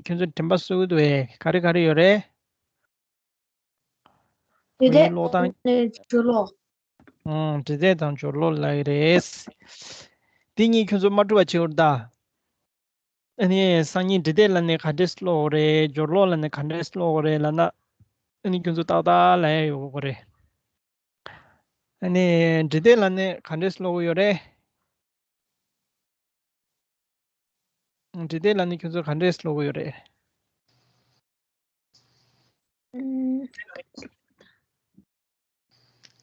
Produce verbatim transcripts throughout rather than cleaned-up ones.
ཁྱོད་ཚོ་དྲན་པ་གསོ་གི་འདུག་གས། ག་རེ་ག་རེ་ཡོད་རེད། འབྲི་དེབ་ཀློག་སྟངས། ནས་སྦྱོར་ཀློག་ཨང་། འབྲི་དེབ་དང་སྦྱོར་ཀློག་ལབ་ཀྱི་རེད། འདི་གཉིས་ཁྱོད་ཚོ་མ་འཁྲུལ་བ་བྱེད་འོར་ད། ཨ་ནི་སང་ཉིན་འབྲི་དེབ་ལབ་ནས་ག་འདྲས་ཀློག་དགོས་རེད། སྦྱོར་ཀློག་ལབ་ནས་ག་འདྲས་ཀློག་དགོས་རེད་ལབ་ན། ཨ་ནི་ཁྱོད་ཚོ་ཏག་ཏག་ལབ་ཡ་ཡོད་དགོས་རེད། ཨ་ནི་འབྲི་དེབ་ལབ་ནས་ག་འདྲས་ཀློག་གི་ཡོད་རེད། འབྲི་དེབ་ལབ་ནས་ཁྱོད་ཚོ་ག་འདྲས་ཀློག་གི་ཡོད་རེད།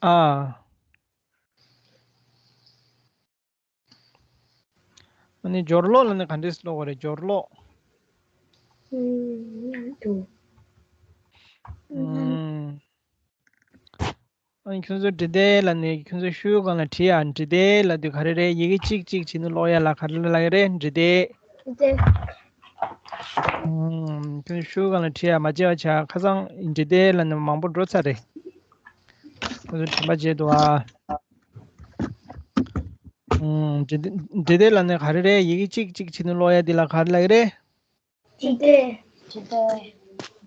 ཨ། ཨ་ནི་སྦྱོར་ཀློག་ལབ་ནས་ག་འདྲས་ཀློག་དགོས་རེད། སྦྱོར་ཀློག་མཉམ་དུ། ཨ་ནི་ཁྱོད་ཚོ་འབྲི་དེབ་ལབ་ནས་ཁྱོད་ཚོ་ཤོག་གུ་སྒང་ལ་བྲིས་ཡ། འབྲི་དེབ་ལབ་དུས་ག་རེ་རེད། ཡི་གེ་གཅིག་གཅིག་བྱས་ནས་ཀློག་ཡ་ལ་ག་རེ་ལབ་ཀྱི་རེད། འབྲི་དེབ། འབྲི་དེབ། ཁྱོད་ཤོག་གུ་སྒང་ལ་བྲིས་ཡ་མ་བརྗེད་པ་བྱ། ཁ་སང་འབྲི་དེབ་ལབ་ནས་མང་པོ་འགྲོ་ཚར་རེད། ཁྱོད་ཚོ་དྲན་པ་བརྗེད་འདུག་ཨ། འབྲི་དེབ་ལབ་ནས་ག་རེ་རེད། ཡི་གེ་གཅིག་གཅིག་བྱས་ནས་ཀློག་ཡ་འདི་ལ་ག་རེ་ལབ་ཀྱི་རེད། འབྲི་དེབ།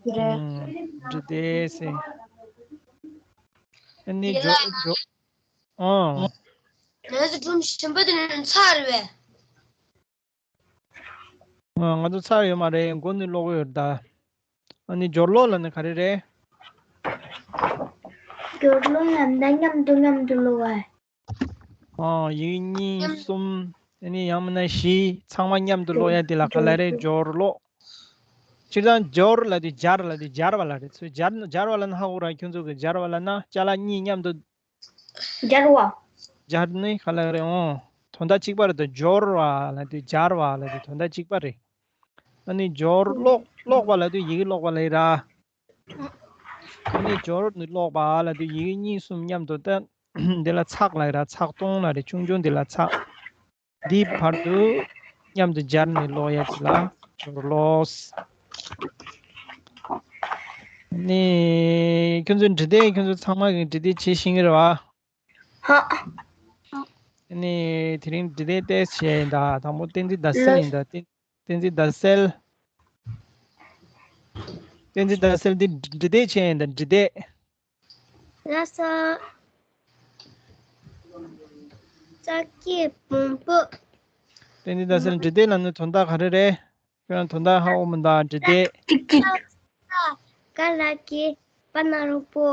འབྲི་དེབ། འབྲི་དེབ་ཟེར། ཨ་ནི་ཇོ་ཇོ། ཨང་། ང་ཚོ་སྒྲུང་གཞན་པ་དེ་ནས་ཚར་བས། ཨ། ང་ཚོ་ཚར་ཡོད་མ་རེད། མགོ་ནས་ཀློག་གི་ཡོད་ད། ཨ་ནི་སྦྱོར་ཀློག་ལབ་ན་ག་རེ་རེད། སྦྱོར་ཀློག་ལབ་ན་མཉམ་དུ་མཉམ་དུ་ཀློག་པ། ཨང་། ཡིག་གཉིས་གསུམ། ཨ་ནི་ཡང་མིན་ན་བཞི། ཚང་མ་མཉམ་དུ་ཀློག་ཡ་དེ་ལ་ག་ལབ་རེད། སྦྱོར་ཀློག་སྤྱིར་བཏང་སྦྱོར་ལབ་དུས་སྦྱར་ལབ་དུས་སྦྱར་བ་ལབ་རེད། ཚུར་སྦྱར་སྦྱར་བ་ལབ་ན་ཧ་གོ་ར། ཁྱོད་ཚོ་གི་སྦྱར་བ་ལབ་ན་ཅ་ལག་གཉིས་མཉམ་དུ། སྦྱར་བ། སྦྱར་ནི་ག་ལབ་རེད། ཨོ། དོན་དག་གཅིག་པ་རེད་དོ། སྦྱོར་བ་ལབ་དུས་སྦྱར་བ་ལབ་དུས་དོན་དག་གཅིག་པ་རེད། ཨ་ནི་སྦྱོར་ཀློག་ཀློག་པ་ལབ་དུས་ཡི་གེ་ཀློག་པ་ལབ་ར། ཨ་ནི་སྦྱོར་ནི་ཀློག་པ་ལབ་དུས་ཡི་གེ་གཉིས་གསུམ་མཉམ་དུ་བཏབ། འདི་ལ་ཚེག་ལབ་ར། ཚེག་སྟོང་ལབ་རེད། ཆུང་ཆུང་འདི་ལ་ཚེག་འདིའི་བར་དུ་མཉམ་དུ་སྦྱར་ནས་ཀློག་ཡ་ཅིག་ལ་སྦྱོར་ཀློག་ནི། ཁྱོད་ཚོའི་འབྲི་དེབ། ཁྱོད་ཚོ་ཚང་མ་གིས་འབྲི་དེབ་བྱེད་ཤེས་ཀྱི་རེད་བ། ཧ། ནི་དེ་རིང་འབྲི་དེབ་ཏོག་ཙམ་བྱས་ཡིན་ད། དང་པོ་བསྟན་འཛིན་ཟླ་གསལ་ཡིན་ད། བསྟན་བསྟན་འཛིན་ཟླ་གསལ། བསྟན་འཛིན་ཟླ་གསལ་འདི་འབྲི་དེབ་བྱས་ཡིན་ད། འབྲི་དེབ། ལགས་སོ། ཙག་གི་བོང་བུ། བསྟན་འཛིན་ཟླ་གསལ། འབྲི་དེབ་ལབ་ནི་དོན་དག་ག་རེ་རེད། ཁྱོད་རང་དོན་དག་ཧ་གོ་མི་འདུག་འབྲི་དེབ། ཀ་ལ་གི་པ་ན་རོ་པོ་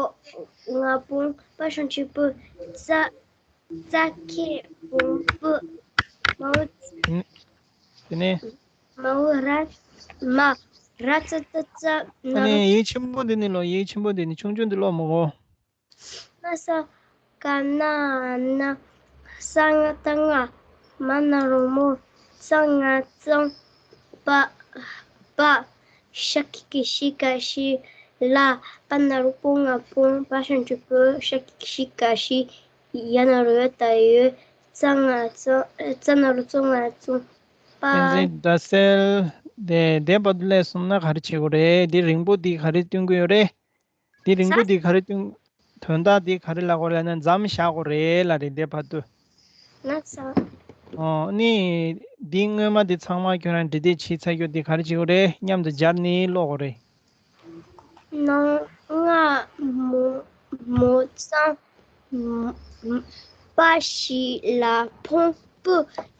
ང་བོང་པ་ཞབས་ཀྱུ་པོ། ཙ་ཙག་གི་བོང་བུ། མ་འོ། དེ་ནས། མ་འོ་ར་མ་ར་ཙ་ཙ་ཙ་ན་རོ། ཡིག་ཆེན་པོ་འདི་ནས་ཀློག་ཡིག་ཆེན་པོ་འདི་ནས། ཆུང་ཆུང་འདི་ཀློག་མི་དགོས། ན་ས་ཀ་ན་ན། ས་ང་ཏ་ང་། མ་ན་རོ་མོ། ཙ་ང་ཙང་། པ་པ། ཤ་ཀི་ཀི་ཤི་ཀ་ཤི། ལ། པ་ན་རོ་པོ་ང་བོང་། པ་ཞབས་ཀྱུ་པོ། ཤ་ཀི་ཀི་ཤི་ཀ་ཤི། ཡ་ན་རོ་ཡོ་ད་ཡོད། ཙ་ང་ཙང་། ཙ་ན་རོ་ཙོ་ང་ཙོང་། པ། བསྟན་འཛིན་ཟླ་གསལ། དེ་དེ་བར་དུ་ལས་སོང་ན་ག་རེ་བྱེད་དགོས་རེད། འདི་རིང་པོ་འདི་ག་རེ་སྟོན་གྱི་ཡོད་རེད། འདི་རིང་པོ་འདི་ག་རེ་སྟོན། དོན་དག་འདི་ག་རེ་ལབ་དགོས་རེད་ན་མཚམས་བཞག་དགོས་རེད་ལབ་རེད། འདི་བར་དུ། ལགས་སོ། ཨོ་ནི། འདི་སྔོན་མ་འདི་ཚང་མ་ཁྱོད་རང་འབྲི་དེབ་བྱས་ཚར་རྒྱུ་འདི་ག་རེ་བྱེད་དགོས་རེད། མཉམ་དུ་སྦྱར་ནས་ཀློག་དགོས་རེད། ན་ང་མོ་མོ་ཙང་། པ་ཞིག་ལ་བོང་བུ་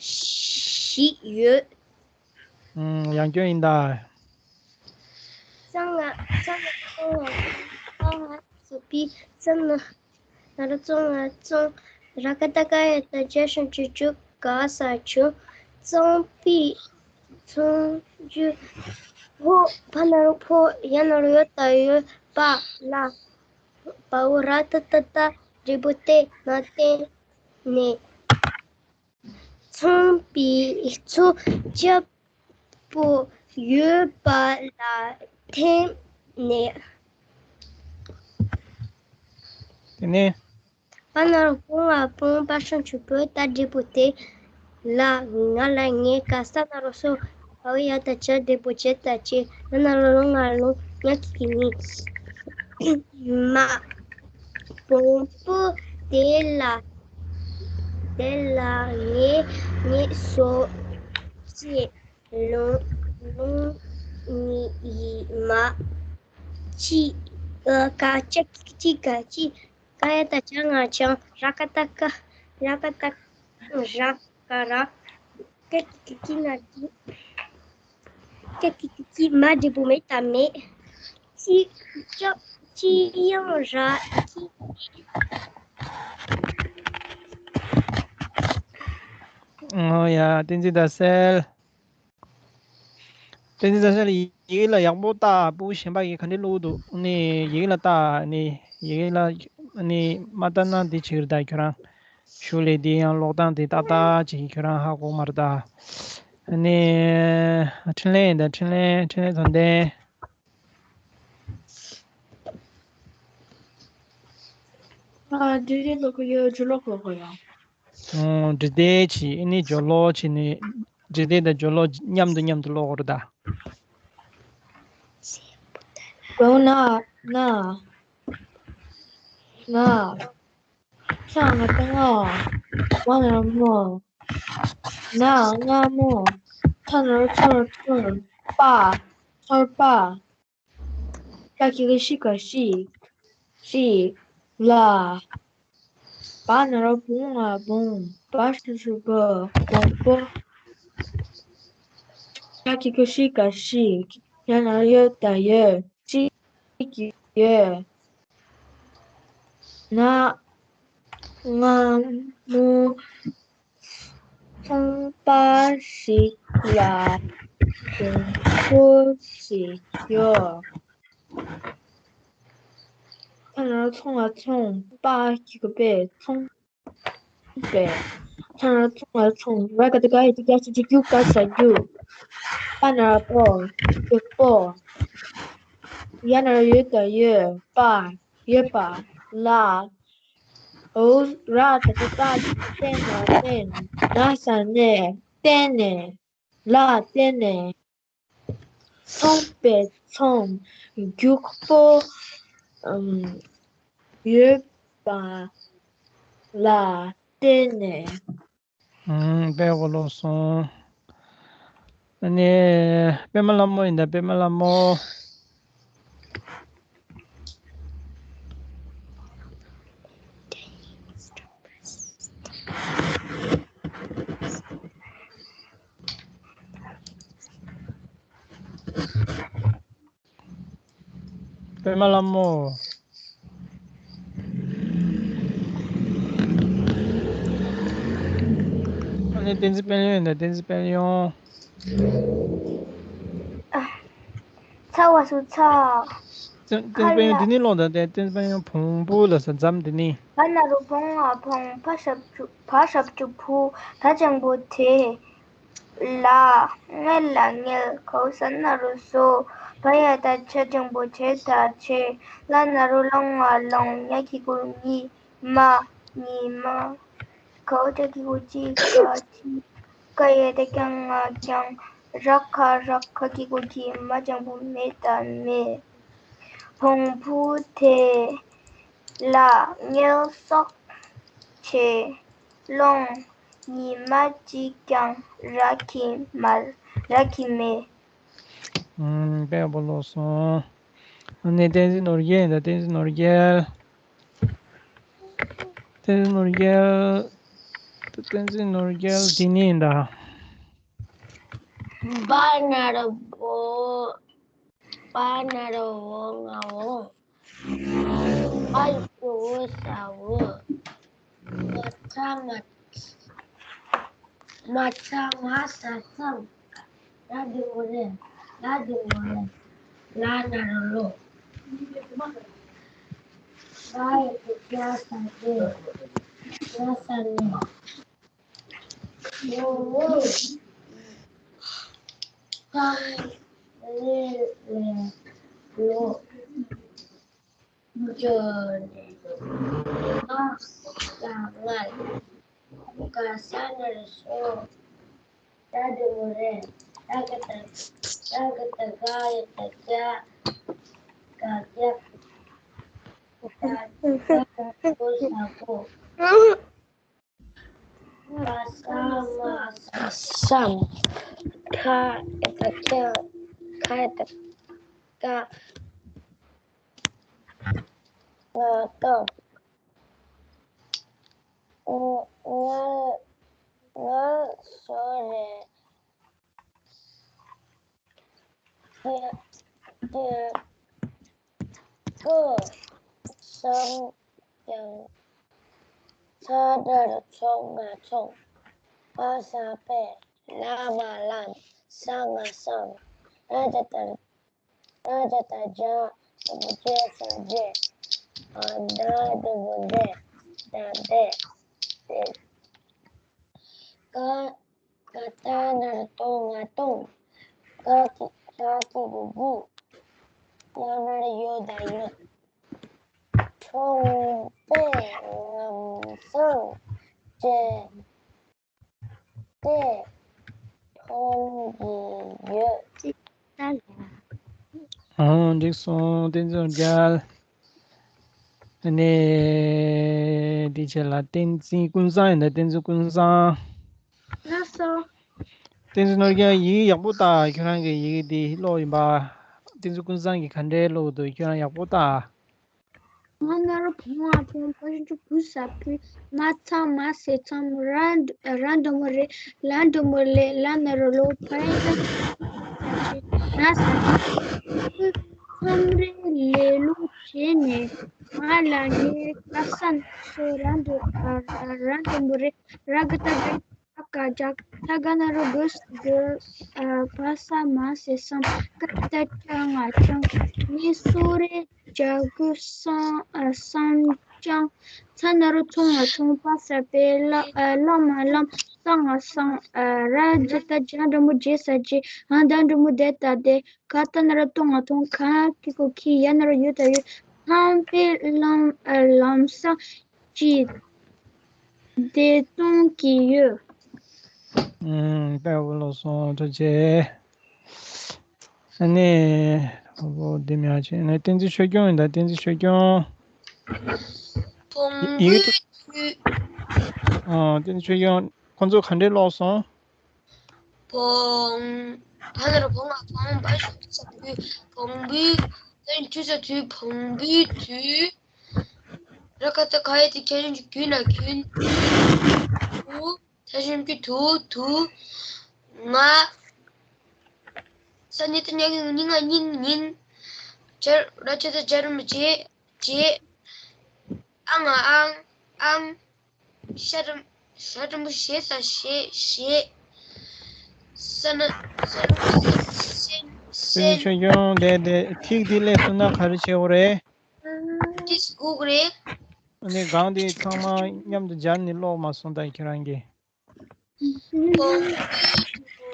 ཞིག་ཡོད། ཡང་སྐྱོན་ཡིན་ད། ཙ་ང་ཙ་ང་ཙོ་ང་ཙོ་པི། ཙ་ན་ན་རོ་ཙོ་ང་ཙོང་། ར་ཀ་ཏ་ཀ་ཡ་ད་ཇ་ཞབས་ཀྱུ་ཇུ། ག་ས་བྱུང་། ཙོང་པི། ཙོང་ཇུ། ཕོ། ཕ་ན་རོ་ཕོ། ཡ་ན་རོ་ཡོ་ད་ཡོད། པ་ལ། བ་འོ་ར་ཏ་ཏ་ཏ། འབྲས་བུ་བཏེགས། ན་བརྟེན་ནས། ཙོང་པའི་མཚོ་ལྕགས་པོ་ཡོད་པ་ལ་བརྟེན་ནས། དེ་ནས། པ་ན་རོ་པོ་ང་བོང་། པ་ཞབས་ཀྱུ་པོ། ད་འབྲས་བུ་བཏེགས། ལ། ང་ལ་ངའི། ག་ས་ན་རོ་སོ། བ་འོ་ཡ་ད་བྱ། འབྲས་བུ་བྱེད་ད་བྱེད། ན་ན་རོ་ལོ་ང་ལོང་། ཉ་ཀི་ཀི་ཉིང་། མ། བོང་བུ་དེ་ལ། དེ་ལ་ངེད་གཉིས་སོ་སྐྱེས་ལོང་ལོང་ ཉི་ཡི་མ། ཅི། ཨ་ཀ་ཅ་ཀི་ཀི་ཅི་ག་ཅི། ཀ་ཡ་བཏགས་ཀྱ་ང་ཀྱང་། ར་ཀ་བཏགས་ཀ། ར་ཀ་བཏགས་ཀ་ར། ཀ་ཀི་ཀི་ཀི་ང་ཀི། ཀ་ཀི་ཀི་ཀི་མ་འབྲས་བུ་མེད་ད་མེད། ཅི། ཅོ། ཅི་ཡང་ར་ཅི། ཨོ་ཡ། བསྟན་འཛིན་ཟླ་གསལ། བསྟན་འཛིན་ཟླ་གསལ། ཡི་གེ་ལ་ཡག་པོ་ལྟ། སྤུ་གུ་གཞན་པ་གིས་ག་འདྲས་ཀློག་གི་འདུག་ཨ་ནི་ཡི་གེ་ལ་ལྟ། ཨ་ནི་ཡི་གེ་ལ་ཨ་ནི་མ་ལྟ་ན་འདི་བྱེད་ཀྱི་རེད་ད། ཁྱོད་རང་གཞུག་ལས་འདི་ཡང་ཀློག་སྟངས་དེ་ཏག་ཏག་བྱེད་ཀྱི་ཁྱོད་རང་ཧ་གོ་མ་རེད་ད། ཨ་ནི་འཕྲིན་ལས་ཡིན་ད། འཕྲིན་ལས། འཕྲིན་ལས་དོན་ལྡན། ཨ། འབྲི་དེབ་ཀློག་གི་ཡོད། སྦྱོར་ཀློག་ཀློག་གི་ཡོད། ཨོ། འབྲི་དེབ་བྱས། ཨ་ནི་སྦྱོར་ཀློག་བྱས་ནས། འབྲི་དེབ་དང་སྦྱོར་ཀློག་མཉམ་དུ་མཉམ་དུ་ཀློག་དགོས་རེད་ད། ལོ་ན། ན། ན། ཚ་ང་ཏ་ང་། མ་ན་རོ་མོ། ན་ང་མོ། ཚ་ན་རོ་ཚོ་རོ་ཚོར། པ། ཚོར་པ། ཤ་ཁྱི་གུ་ཤི་ག་ཤིག་ཤིག་ལ། བ་ན་རོ་བུ་ང་བུང་། བ་ཞབས་ཀྱུ་བུ། བུང་བུ། ཡ་གི་གུ་ཡ་གི་གུ་ཡ་ཤི་ག་ཤིག་ཡ་ན་རོ་ཡ་ད་ཡོད། ཤིག་ཡོད། ན། ང་མོ། ཚོང་པ་ཞིག་ལ་བོང་བུ་ཞིག་ཡོད། ད་ན་རོ་ཚོང་ང་ཚོང་། པ་གི་གུ་པས་ཚོང་པས། ད་ན་རོ་ཚོང་ང་ཚོང་། ར་ག་བཏགས་རྒ་ཡ་བཏགས་རྒྱ་ཞབས་ཀྱུ་རྒྱུ། ག་ས་རྒྱུ། པ་ན་རོ་པོ། རྒྱུག་པོ། ཡ་ན་རོ་ཡ་ད་ཡོད། པ། ཡོད་པ། ལ། འོ། ར་ད་ག་རྟ། བསྟན་ན་བསྟན། ན་ས་ནས། བསྟན་ནས། ལ་བརྟེན་ནས། ཚོང་པས་ཚོང་། རྒྱུག་པོ། ཨམ། ཡོད་པ་ལ་བརྟེན་ནས། ཨང་། དཔེ་ཡག་པོ་ཀློག་སོང་། ཨ་ནི་པད་མ་ལྷ་མོ་ཡིན་ད། པད་མ་ལྷ་མོ། པད་མ་ལྷ་མོ། ཨ་ནི་བསྟན་འཛིན་དཔལ་ཡོན་ཡིན་ད། བསྟན་འཛིན་དཔལ་ཡོན། ཚ་བ་སུ་ཚ། བསྟན་བསྟན་འཛིན་དཔལ་ཡོན་འདི་ནི་ཀློག་ད། བསྟན་བསྟན་འཛིན་དཔལ་ཡོན་བོང་བུ་ལ་ས་མཚམས་འདི་ནི། བ་ན་རོ་བོང་ང་བོང་། བ་ཞབས་ཀྱུ་བ་ཞབས་ཀྱུ་བུ། ད་འགྲེང་བུ་དེ། ལ། ངེ་ལ་ངེལ། ག་འོག་ས་ན་རོ་སོ། བ་ཡ་བཏགས་བྱ་འགྲེང་བུ་བྱེ་ད་བྱེད། ལ་ན་རོ་ལོ་ང་ལོང་། ཉ་གི་གུ་ཉི། མ། ཉི་མ། ག་འོག་ཅ་གི་གུ་ཅི་ག་ཅི། ཀ་ཡ་བཏགས་ཀྱ་ང་ཀྱང་། ར་ཁ་རག་ག་གི་གུ་གི། མ་འགྲེང་བུ་མེ་ད་མེད། བོང་བུ་དེ་ལ་ངེལ་གསོ་བྱེད། ལོང་། ཉི་མ་གཅིག་ཀྱང་རག་གི་མ་རག་གི་མེད། ཨང་། དཔེ་ཡག་པོ་ཀློག་སོང་། ཨ་ནི་བསྟན་འཛིན་ནོར་རྒྱལ་ཡིན་ད། བསྟན་འཛིན་ནོར་རྒྱལ། བསྟན་འཛིན་ནོར་རྒྱལ། བསྟན་འཛིན་ནོར་རྒྱལ་འདི་ནི་ཡིན་ད། བ་ན་རོ་བོ། བ་ན་རོ་བོ་ང་བོ། བ་ཡ་བཏགས་བོ་ས་བོ། མ་ཚ་མ། མ་ཚ་མ་ས་མཚམས། ར་འགྲེང་བུ་རེ། ལ་འགྲེང་བུ་ལེ། ལ་ན་རོ་ལོ། ར་ཡ་བཏགས་རྒྱ་ས་རྒྱུ། ལ་ས་ནས། ལོ། ལོ། ས་ལེ་ལོ། འགྱོ་ནས། ང་ས་ང་། ག་ས་ན་རོ་སོ། ད་འགྲེང་བུ་རེ། ད་ག་བཏགས་ད་ག་བཏགས་རྒ་ཡ་བཏགས་རྒྱ། ག་རྒྱ། ད་ག་བོ་ས་བོ། བ་ས་མ་ས་མཚམས། ཁ་ཡ་བཏགས་ཁྱ། ཁ་ཏ་ཀ་ང་ཀམ། ང་ང་སོ་རེད། ཀ་ཀ་ཀུ་སང་ཀང་། ཚ་ན་རོ་ཚོ་ང་ཚོང་། པ་ས་པས། ལ་མ་ལམ། ས་ང་སང་། ར་ཇ་ཏ་ར་ཇ་ཏ་རྗེ། ད་མོ་རྗེ་ས་རྗེས། ཨ་ད་འགྲེང་བུ་འདྲེ། ད་འདྲེས། ཀ་ཀ་ཏ་ན་རོ་ཏོ་ང་སྟོང་། ཀ་གི་ཀ་གི་གུ་གུ། ཡ་ན་རོ་ཡོ་ད་ཡོད། ཁྲོང་པས་ལམ་སང་རྗེས། ཏེ་མཐོང་གི་ཡོད། ཨང་། འགྲིག་སོང་། བསྟན་འཛིན་རྒྱལ། ཨ་ནི། དེ་རྗེས་ལ་བསྟན་འཛིན་ཀུན་བཟང་ཡིན་ད། བསྟན་འཛིན་ཀུན་བཟང་། ལགས་སོ། བསྟན་འཛིན་ནོར་རྒྱལ། ཡི་གེ་ཡག་པོ་ལྟ། ཁྱོད་རང་གི་ཡི་གེ་འདི་ཀློག་ཡིན་པ། བསྟན་འཛིན་ཀུན་བཟང་གིས་ག་འདྲའི་ཀློག་འདུག་ཁྱོད་རང་ཡག་པོ་ལྟ། ང་ན་རོ་བོ་ང་ཚོང་། པ་ཞབས་ཀྱུ་བུ་ས་བུས། མ་ཚ་མ་ཟེར་མཚམས། ར་ར་འགྲེང་བུ་རེ། ལ་འགྲེང་བུ་ལེ། ལ་ན་རོ་ལོ། ཕ་ཡ་བཏགས་པ་ཕྱ། ན་ས་ན་ཁུ། མཚམས་རེ་ལེ་ལོ་བྱས་ནས། མ་ལ་ངའི་ཀ་ས་ན་སོ། ར་འགྲེང་ར་འགྲེང་བུ་རེ། ར་ག་བཏགས་རེ། ཨ་ཀ་ཨ་ཇ། ཐ་ག་ན་རོ་གུ་ས་གུར། ཨ་བ་ས་མ་ཟེར་སམ། ཀ་ཏ་ཀྱ་ང་ཀྱང་། ངའི་སོ་རེད་ཇ་གུ་སང་། ཨ་སམ་ཅང་། ཚ་ན་རོ་ཚོ་ང་ཚོང་། པ་ས་པས་ལ། ཨ་ལ་མ་ལམ། ས་ང་སང་། ཨ་ར་ཇ་ཏ་རྗེ། འགྲེང་བུ་རྗེ་ས་རྗེས། ཨ་ད་འགྲེང་བུ་འདྲེ། ད་འདྲེས། ཀ་ཏ་ན་རོ་ཏོ་ང་ཏོང་། ཁ་གི་གུ་ཁི། ཡ་ན་རོ་ཡོ་ད་ཡོད། ཁམས་པའི་ལམ། ཨ་ལམ་སང་ཅི་བདེ་གཏོང་གི་ཡོད། ཨུམ། དཔེ་ཡག་པོ་ཀློག་སོང་། ཐུགས་རྗེ་ཆེ། ཨ་ནི། ཨོ་འདི་མི་ཡག་ཆེ་ནས། བསྟན་འཛིན་ཆོས་སྐྱོང་ཡིན་ད། བསྟན་འཛིན་ཆོས་སྐྱོང་། བོང་ཡི་གེ་བུའི་དུས། ཨོ་བསྟན་འཛིན་ཆོས་སྐྱོང་། ཁོང་ཚོ་ག་འདྲས་ཀློག་སོང་། བོང་། ད་ན་རོ་བོ་ང་བོང་། པ་ཞབས་ཀྱུ་བུ་ས་བུས། བོང་བུའི། ད་ནི་དུས་ས་དུས། བོང་བུའི་དུས། ར་ག་བཏགས་རྒ་ཡ་བཏགས་རྒྱ། གུ་ན་རྒྱུན། བུ། ད་ཞབས་ཀྱུ་བུ་དུ། དུ། ང་། ས་ཉ་བཏགས་སྙ། གི་གུ་ཉི། ང་སྙིང་ཉིན། ཇ་ར་ཇ་བཏགས་རྗེ། ར་མ་རྗེས། རྗེས། ཨ་ང་ཨང་། ཨང་། ཞ་འགྲེང་། ཞ་འགྲེང་བུ་ཞེ་ས་ཞེས། ཞེས། ས་ན། ས་ན། སེམས། སེམས། ཆོས་སྐྱོང་། དེ་དེ་ཐིག་འདི་ཀློག་སོང་ན་ག་རེ་བྱེད་དགོས་རེད། ཏིས་དགོས་རེད། ཨ་ནི་སྒང་འདི་ཚང་མ་མཉམ་དུ་སྦྱར་ནས་ཀློག་མ་སོང་ད་ཁྱོད་རང་གིས། བོང་བུའི་དུས་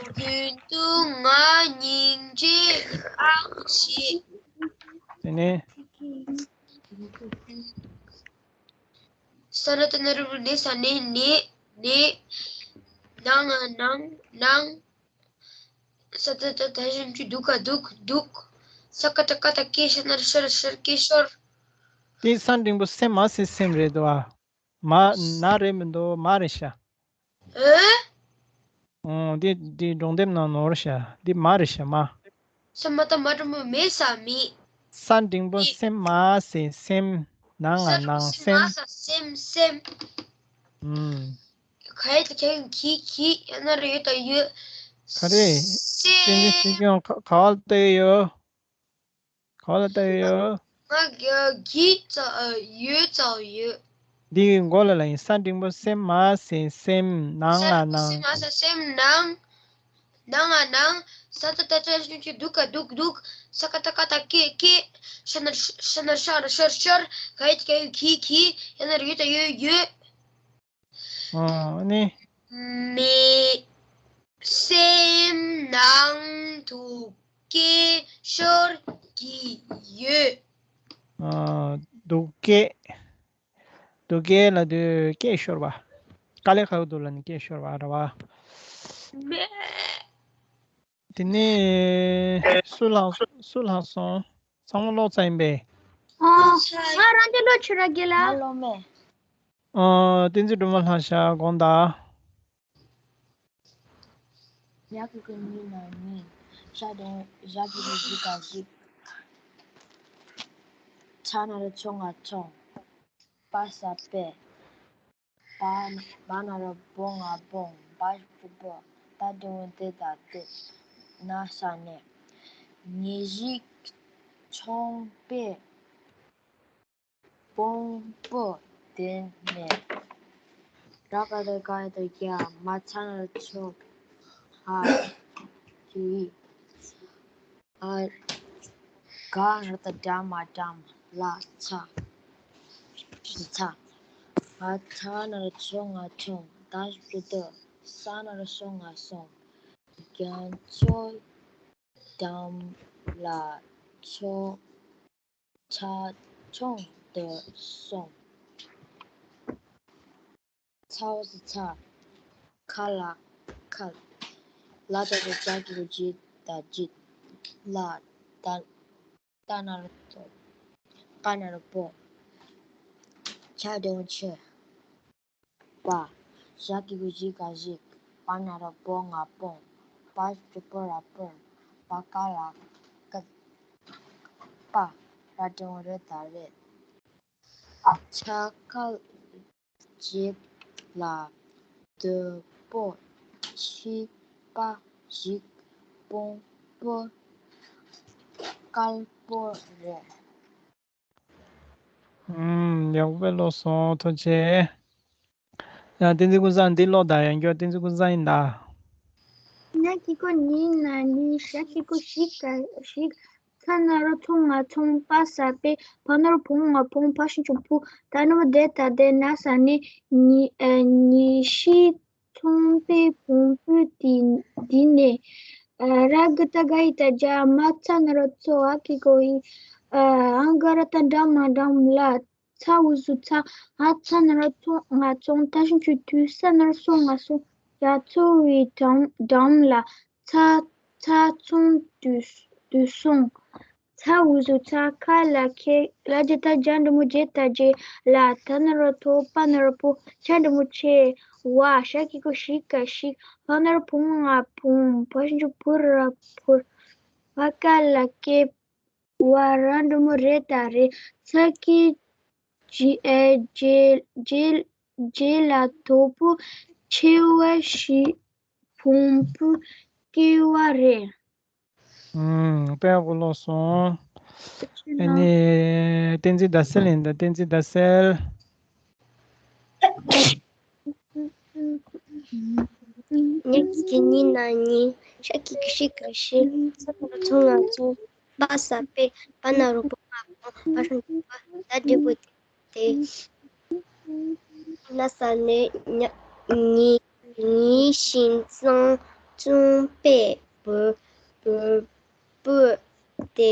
རྒྱུན་དུ་ང་སྙིང་རྗེ་ཨང་ཞེས། དེ་ནས། ས་ན་བཏགས་སྣ་རོ་སྣེ། ས་སྣེ། སྣེ། སྣེ། ནང་ང་ནང་། ནང་། ས་ཏ་བཏགས་སྟ་ཞབས་ཀྱུ་སྟ། སྟུ་ག་སྟུག་སྟུག་ས་ཀ་བཏགས་སྐ་ད་སྐེ། ཤ་ན་རོ་ཤར། ཤར། སྐེ་ཤོར། དེ་ས་འགྲེང་བུ་སེ་མ་ཟེར་སེམས་རེད་དོ། མ་ན་རེད་མི་འདུག་མ་རེད་ཤག་ཨེ། ཨོ་དེ་དེ་སྒྲུང་དེབ་ནང་ནོར་ཤག་དེ་མ་རེད་ཤག་མ། ས་མ་བཏགས་སྨ་འགྲེང་བུ་སྨེ། ས་མེ། ས་འགྲེང་བུ་སེ་མ་ཟེར་སེམས། ནང་ང་ནང་། སེམས། སེམས། སེམས། ཨུམ། ག་ཡ་བཏགས་གྱ་གི་གུ་གྱི། གི་ཡ་ན་རོ་ཡོ་ད་ཡོད། ག་རེ། སེ། བསྟན་འཛིན་ཆོས་སྐྱོང་། ག་ག་བ་ལ་བལྟས་ཡོད། ག་བ་ལ་བལྟས་ཡོད། ང་ག་གི་ཙ་ཡོད་ཙ་ཡོད། འདི་གི་མགོ་ལ་ལ་ཡིན། ས་འགྲེང་བུ་སེ་མ་ཟེར་སེམས། ནང་ང་ནང་། སེམས། ནང་། ནང་ང་ནང་། ས་ཏ་བཏགས་སྟ་ཞབས་ཀྱུ་སྟུ་ག་སྟུག་སྟུག་ས་ཀ་བཏགས་སྐ་ད་སྐེ། སྐེ། ཤ་ན་རོ་ཤ། ཤ་ན་རོ་ཤ་ར་ཤར། ཤར། ག་ཡ་བཏགས་གྱ་གི་གུ་གྱི། གི་ཡ་ན་རོ་ཡོ་ད་ཡོད། ཡོད། ཨ་ནི། མེ། སེམས་ནང་དུ་སྐད་ཤོར་གྱི་ཡོད། ཨ། སྡུག་སྐད། སྡུག་སྐད་ལབ་དུས་སྐད་ཤོར་བ། དཀའ་ལས་ཁག་པོ་འདུག་ལབ་ནས་སྐད་ཤོར་བ་རེད་བ། མེ། དེ་ནས་སུ་ལྷག་སུ་ལྷག་སོང་། ཚང་མ་ཀློག་ཚར་ཡིན་པས། ཨ། ང་རང་ཚོ་ཀློག་ཆོས་ར་རྒྱལ་ལགས། ང་ཀློག་མེད། ཨ། བསྟན་འཛིན་སྒྲོལ་མ་ལྷག་ཤག་དགོངས་དག་ཞག་གི་གུ་གཉིས་ན་གཉིས། ཞག་དང་ཞག་གི་གུ་བཞི་ག་བཞི། ཆ་ན་རོ་ཆོ་ང་ཆོང་། པ་ས་པེ། བ་བ་ན་རོ་བོ་ང་བོང་། བ་ཞབས་ཀྱུ་བོ། ད་འགྲེང་བུ་དེ་ད་དེ། ན་ས་ནས། ཉི་ཞིག་ཆོང་པེ། བོང་བུ་དེ་ནས། ར་ག་བཏགས་རྒ་ཡ་བཏགས་རྒྱ། མ་ཚ་ན་རོ་ཚོ། ཧ་གི་ཨ། ག་ར་བཏགས་གྲ་མ་གྲམ། ལ་ཚ། ཚ། ང་ཚ་ན་རོ་ཚོ་ང་ཚོང་། ད་ཞབས་ཀྱུ་ད། ས་ན་རོ་སོ་ང་སོང་། རྒྱ་མཚོ་འགྲམ་ལ་ཚོ། ཆ་ཆུང་དུ་སོང་། ཚ་འོག་ཟུར་ཚ། ཁ་ལ་ཁལ། ལ་ད་རོ་ཇ་གི་གུ་ཇི་ད་ཇི། ལ། ད་ད་ན་རོ་ཏོ། པ་ན་རོ་པོ། ཆ་འགྲེང་བུ་ཆེ། པ། ཞ་གི་གུ་ཞི་ག་ཞིག་པ་ན་རོ་པོ་ང་པོང་། པ་ཞབས་ཀྱུ་པོ་ར་པོར། པ་ཀ་ལ་ཀལ། པ། ར་འགྲེང་བུ་རེ་ད་རེད། ཆ་ཁལ་ཞིག་ལ་དོ་པོ་ཆི་པ་ཞིག་པོང་པོ་ཀལ་པོ་རེད། ཨུམ། ཡག་པོ་ཀློག་སོང་། ཐུགས་རྗེ་ཆེ། ཡ། བསྟན་འཛིན་ཀུན་བཟང་འདི་ཀློག་དང་། ཡང་བསྐྱར་བསྟན་འཛིན་ཀུན་བཟང་ཡིན་ད། ཉ་གི་གུ་ཉི་ན་ཉི། ཞ་གི་གུ་ཞི་ག་ཞིག་ཚ་ན་རོ་ཚོ་ང་ཚོང་། པ་ས་པེ། བ་ན་རོ་བོ་ང་བོང་། བ་ཞབས་ཀྱུ་བོ། ད་འགྲེང་བུ་དེ་ད་དེ། ན་ས་ནས། ཉི་ཨ་ཉི་ཤི་ཚོང་པའི་བོང་བུ་དེ་འདི་ནས། ཨ་ར་ག་བཏགས་རྒ་ཡ་བཏགས་རྒྱ། མ་ཚ་ན་རོ་ཚོ། འ་གི་གུ་འི། ཨ་འ་ག་ར་བཏགས་འགྲ་མ་འགྲམ། ལ་ཚ་འོག་ཟུར་ཚ། ང་ཚ་ན་རོ་ཚོ་ང་ཚོང་། ད་ཞབས་ཀྱུ་དུ། ས་ན་རོ་སོ་ང་སོང་། རྒྱ་མཚོ་བའི་འགྲམ་འགྲམ་ལ་ཚ་ཚ་ཚོང་དུ་དུ་སོང་། ཚ་འོག་ཟུར་ཚ། ཁ་ལ་ཁེ། ལ་ཇ་བཏགས་ལྗ་འགྲེང་བུ་ལྗེ་ད་ལྗེ། ལ། ད་ན་རོ་དོ། པ་ན་རོ་པོ། ཇ་འགྲེང་བུ་ཇེ། བ། ཞ་གི་གུ་ཞི་ག་ཞིག་བ་ན་རོ་བོ་ང་བོང་། བ་ཞབས་ཀྱུ་བོ་ར་བོར། བ་ཀ་ལ་ཀེ། བ། ར་འགྲེང་བུ་རེ་ད་རེད། ཚ་གི་ཇི་ཨེ་ཇེ་ཇེ་ཇེ་ལ་དོ་པོ་ཆེ་བ་ཞིག་བོང་བུ་སྐྱེ་བ་རེད། ཨུམ། དཔེ་ཡག་པོ་ཀློག་སོང་། ཨ་ནི་བསྟན་འཛིན་ཟླ་གསལ་ཡིན་ད། བསྟན་འཛིན་ཟླ་གསལ། ཉ་གི་གུ་ཉི་ན་ཉི། ཞ་གི་གུ་ཞི་ག་ཞི། ཚ་ན་རོ་ཚོ་ང་ཚོང་། པ་ས་པེ། བ་ན་རོ་བོ་ང་བོང་། བ་ཞབས་ཀྱུ་བོ། ད་འགྲེང་བུ་དེ། ན་ས་ནས། ཉ་ཉི་ཉི་ཤིང་ཚང་ཚོང་པའི་བུ་བུ་བུ་དེ།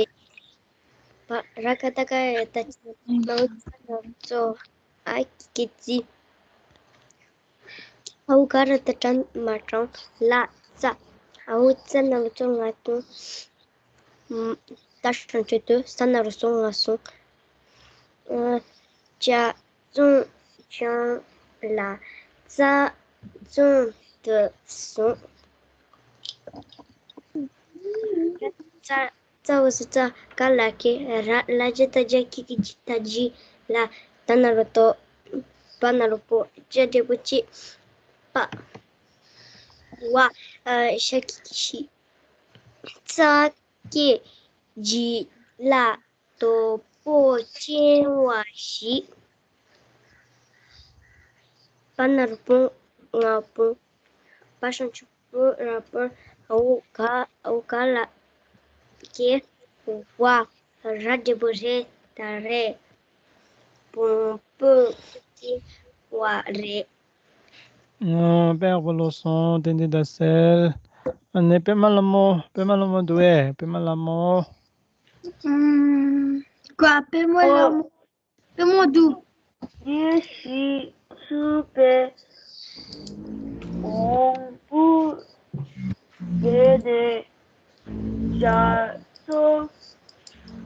བ། ར་ག་བཏགས་རྒ་ཡ་བཏགས་རྒྱ། མ་འོག་ཚ་ན་རོ་ཚོ། འ་གི་གུ་འི། འ་འོག་ག་ར་བཏགས་འགྲ་མ་འགྲམ། ལ་ཚ། འ་འོག་ཚ་ན་རོ་ཚོ་ང་ཚོང་། ད་ཞབས་ཀྱུ་དོ། ས་ན་རོ་སོ་ང་སོང་། ཨ་ཇ་ཚོང་ཆང་ལ་ཚ་ཚོང་དུ་སོང་། ཚ་ཚ་འོག་ཟུར་ཚ། ཁ་ལ་ཁེ། ར། ལ་ཇ་བཏགས་ལྗ། གི་གུ་གི་ད་གི་ལ། ད་ན་རོ་དོ། པ་ན་རོ་པོ། ཇ་འགྲེང་བུ་ཇེ། པ། བ། ཨ་ཞ་གི་གུ་ཞི། ཚ་གི་ཇི་ལ་དོ་པོ་ཆེ་བ་ཞིག་བ་ན་རོ་བོ་ང་བོང་། བ་ཞབས་ཀྱུ་བོ་ར་བོར། འ་འོག་ག་འ་འོག་ག་ལ་ཀེ། བ། ར་འགྲེང་བུ་རེ་ད་རེད། བོང་བུ་སྐྱེ་བ་རེད། ཨོ། དཔེ་ཡག་པོ་ཀློག་སོང་། བསྟན་འཛིན་ཟླ་གསལ། ཨ་ནི་པད་མ་ལྷ་མོ། པད་མ་ལྷ་མོ་འདུག་གས། པད་མ་ལྷ་མོ། ཨུམ། ཀ་པད་མ་ལྷ་མོ། པད་མ་འདུག་ཉིན་ཞིག་ཚུགས་པའི་བོང་བུ་དེ་ནས་རྒྱ་མཚོ་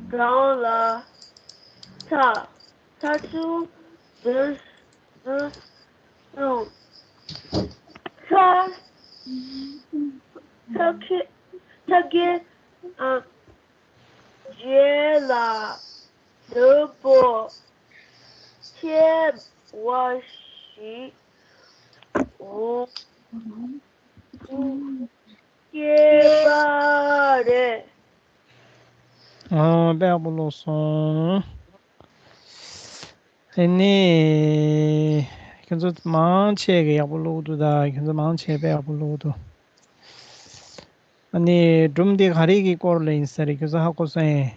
སྒང་ལ་ཚ་ཚ་ཆུང་དུ་སོང་། ཚ། ཐབས་མཁས་ཐབས་མཁས་ཨ་རྗེས་ལ་ནོར་བུ་ཆེ་བ་ཞིག་འོང་སྐྱེས་པ་རེད། ཨོ། དཔེ་ཡག་པོ་ཀློག་སོང་། ཨ་ནི། ཁྱོད་ཚོ་མང་ཆེ་གིས་ཡག་པོ་ཀློག་འདུག་ད་ཁྱོད་ཚོ་མང་ཆེ་དཔེ་ཡག་པོ་ཀློག་འདུག་ཨ་ནི་སྒྲུང་འདི་ག་རེ་གི་སྐོར་ལ་ཡིན་ས་རེད། ཁྱོད་ཚོ་ཧ་གོ་སོང་ངས།